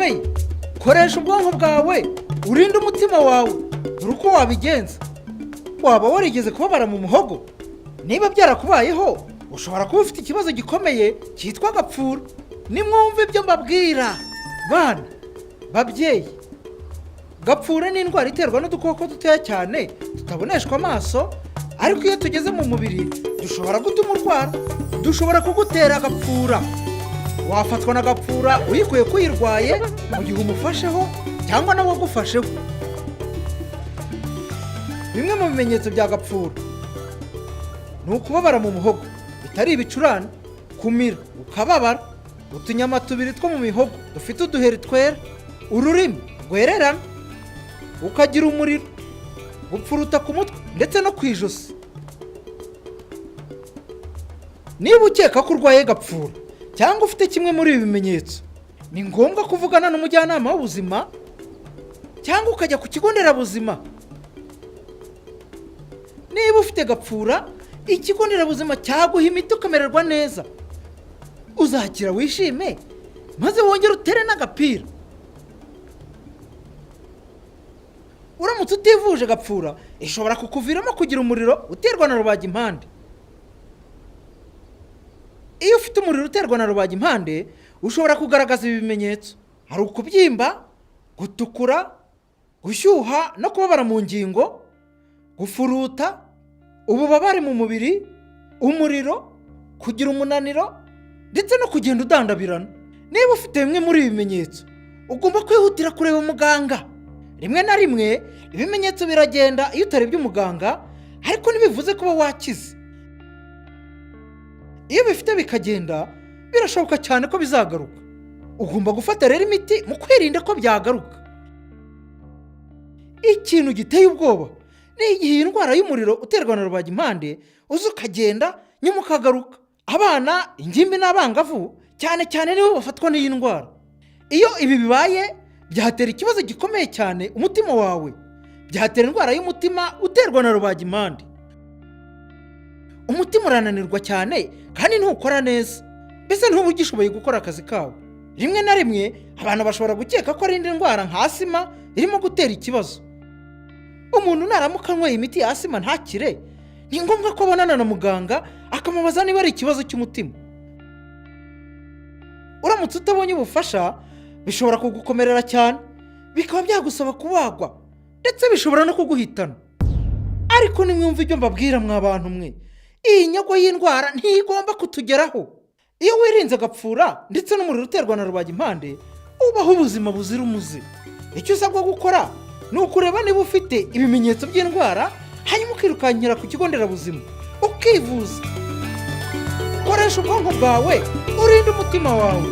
gikomeye. Koresha ubwonko bwawe, urinde umutima wawe. Dore uko wabigenza: waba warigeze kubabara mu muhogo? Niba byarakubayeho, ushobora kuba ufite ikibazo gikomeye cyitwa gapfura. Nimwumve ibyo mbabwira, bana, babyeyi. Gapfura ni indwara iterwa n'udukoko dutoya cyane tutaboneshwa amaso, ariko iyo tugeze mu mubiri dushobora gutuma urwara, dushobora kugutera agapfura. Wafatwa na gapfura uyikuye kuyirwaye mu gihe umufasheho cyangwa nawe agufasheho. Bimwe mu bimenyetso bya gapfura ni ukubabara mu muhogo bitari ibicurane, kumira ukababara, utunyama tubiri two mu mihogo dufite uduheri twera, ururimi rwererana, ukagira umuriro, gupfuruta ku mutwe ndetse no ku ijosi. Niba ukeka ko urwaye gapfura cyangwa ufite kimwe muri ibi bimenyetso, ni ngombwa kuvugana n'umujyanama w'ubuzima cyangwa ukajya ku kigo nderabuzima. Niba ufite gapfura, ikigo nderabuzima cyaguha imiti ukamererwa neza, uzakira wishime maze wongere utere n'agapira. Uramutse utivuje gapfura, ishobora kukuviramo kugira umuriro uterwa na rubagimpande. Iyo ufite umuriro uterwa na rubagimpande, ushobora kugaragaza ibi bimenyetso: hari ukubyimba, gutukura, gushyuha no kubabara mu ngingo, gufuruta, ububabare mu mubiri, umuriro, kugira umunaniro ndetse no kugenda udandabirana. Niba ufite bimwe muri ibi bimenyetso, ugomba kwihutira kureba muganga. Rimwe na rimwe ibimenyetso biragenda iyo utarebye umuganga, ariko ntibivuze kuba wakize. Iyo bifite bikagenda, birashoboka cyane ko bizagaruka. Ugomba gufata rero imiti mu kwirinda ko byagaruka. Ikintu giteye ubwoba ni igihe iyi ndwara y'umuriro uterwa na rubagimpande uza ukagenda, nyuma ukagaruka. Abana, ingimbi n'abangavu cyane cyane nibo bafatwa n'iyi ndwara. Iyo ibi bibaye, byatera ikibazo gikomeye cyane umutima wawe, byatera indwara y'umutima uterwa na rubagimpande. Umutima urananirwa cyane kandi ntukora neza, mbese ntuba ugishoboye gukora akazi kawo. Rimwe na rimwe abantu bashobora gukeka ko ari indi ndwara nka asima irimo gutera ikibazo. Umuntu naramuka anyweye imiti ya asima ntakire, ni ngombwa ko abonana na muganga akamubaza niba ari ikibazo cy'umutima. Uramutse utabonye ubufasha, bishobora kugukomerera cyane, bikaba byagusaba kubagwa, ndetse bishobora no kuguhitana. Ariko nimwumve ibyo mbabwira, mwa bantu mwe, iyi nyago y'indwara ntigomba kutugeraho. Iyo wirinze agapfura ndetse n'umuriro uterwa na rubagimpande, ubaho ubuzima buzira umuze. Icyo usabwa gukora ni ukureba niba ufite ibimenyetso by'indwara, hanyuma ukirukankira ku kigo nderabuzima ukivuza. Koresha ubwonko bwawe, urinde umutima wawe.